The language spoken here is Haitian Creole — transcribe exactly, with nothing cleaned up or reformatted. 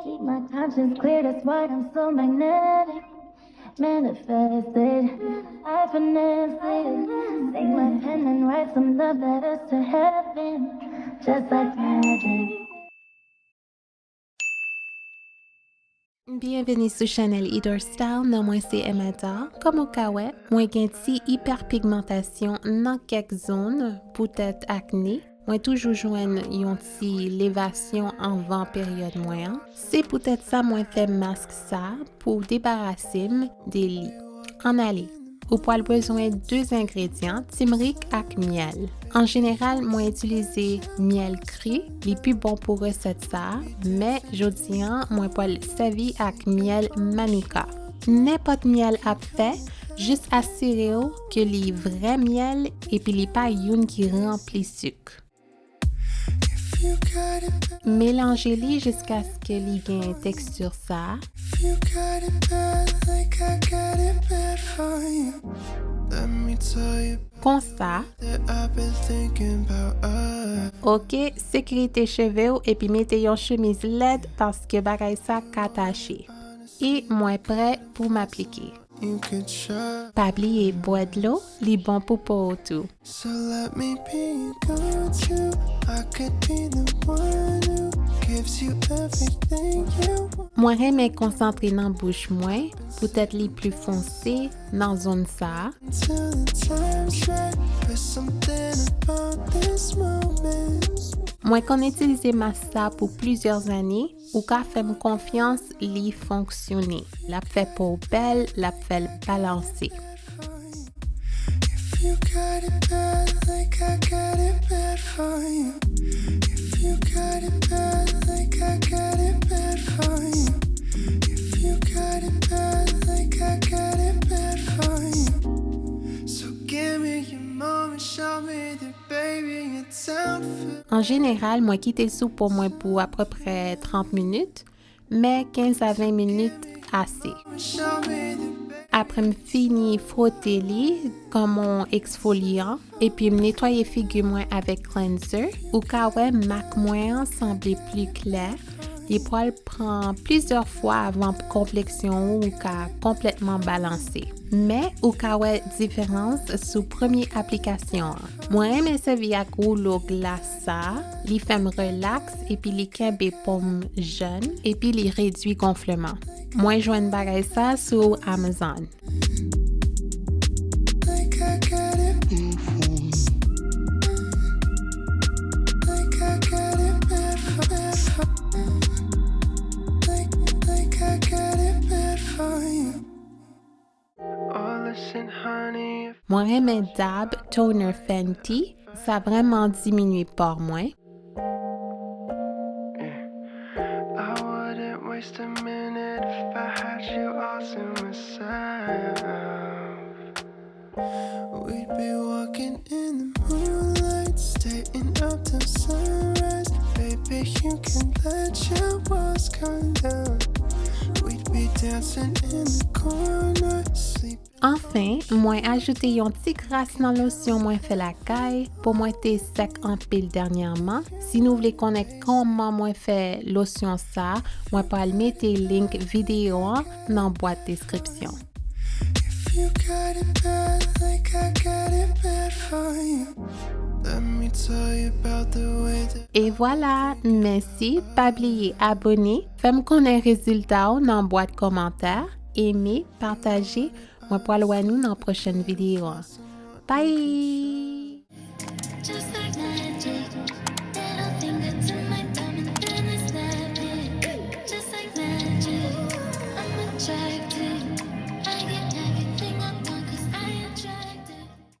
Keep my conscience clear, that's why I'm so magnetic. Manifest it, I finesse it. Take my pen and write some love letters to heaven, just like magic. Byenveni sou chanèl Idor Style, non mwen se Emma Dar. Kòm ou ka wè, mwen gen ti ipèpigmantasyon nan kèk zòn, poutèt akne. Mwen toujou jwenn yon ti levasyon anvan peryòd mwen an. Se poutèt sa mwen fè mask sa pou debarase m de li. Ann ale. Ou pral bezwen de engredyan, timrik ak myèl. An jeneral, mwen itilize myèl kri, li pi bon pou resèt sa a, men jodi an, mwen pral sèvi ak myèl Manuka. Nenpòt myèl ap fè, jis asire w ke li vrè myèl epi li pa youn ki ranpli sik. Melanje jiskaske li gen teksti sa a. Konsa, oke, sekirite cheve w epi mete yon chemiz lèd paske bagay sa ka tache. E mwen prè pou m aplike. Pa bliye bwè dlo, li bon pou po w tou. Mwen renmen konsantre nan bouch mwen, poutèt li pli fonse nan zòn sa a. Mwen konn itilize mask sa pou plizyè ane. Ou ka fè m konfyans, li fonksyone. L ap fè po w bèl, l ap fè l balanse. An jeneral, mwen kite l sou po mwen pou apeprè trant minit, men kenz a ven minit ase. Apre m fini fwote li kòm yon eksfolyan, epi m netwaye figi mwen avèk cleanser, ou ka wè mak mwen an sanble pli klè. Li pral pran plizyè fwa avan konpleksyon ou ka konplètman balanse. Men ou ka wè diferans sou premye aplikasyon an. Mwen renmen sèvi ak woulo glas sa a, li fè m relaks epi li kenbe po m jèn epi li redwi gonfleman. Mwen jwenn bagay sa sou Amazon. Mwen renmen dab toner Fenty, sa vrèman diminye pò mwen. I wouldn't waste a minute if I had you all to myself. We'd be walking in the moonlight, staying up till sunrise. Baby, you can let your walls come down. We'd be dancing in the corner, sleep. Anfen, mwen ajoute yon ti kras nan losyon mwen fè lakay. Po mwen te sèk anpil dènyèman. Si nou vle konnen kòman mwen fè losyon sa, mwen pral mete link videyo an nan bwat deskripsyon. If you got it bad like I got it bad for you, let me tell you about the way that. E vwala, mèsi, pa bliye abone, fè m konnen rezilta w nan bwat kòmantè, eme, pataje, mwen pral wè nou nan pwochèn videyo an. Bye!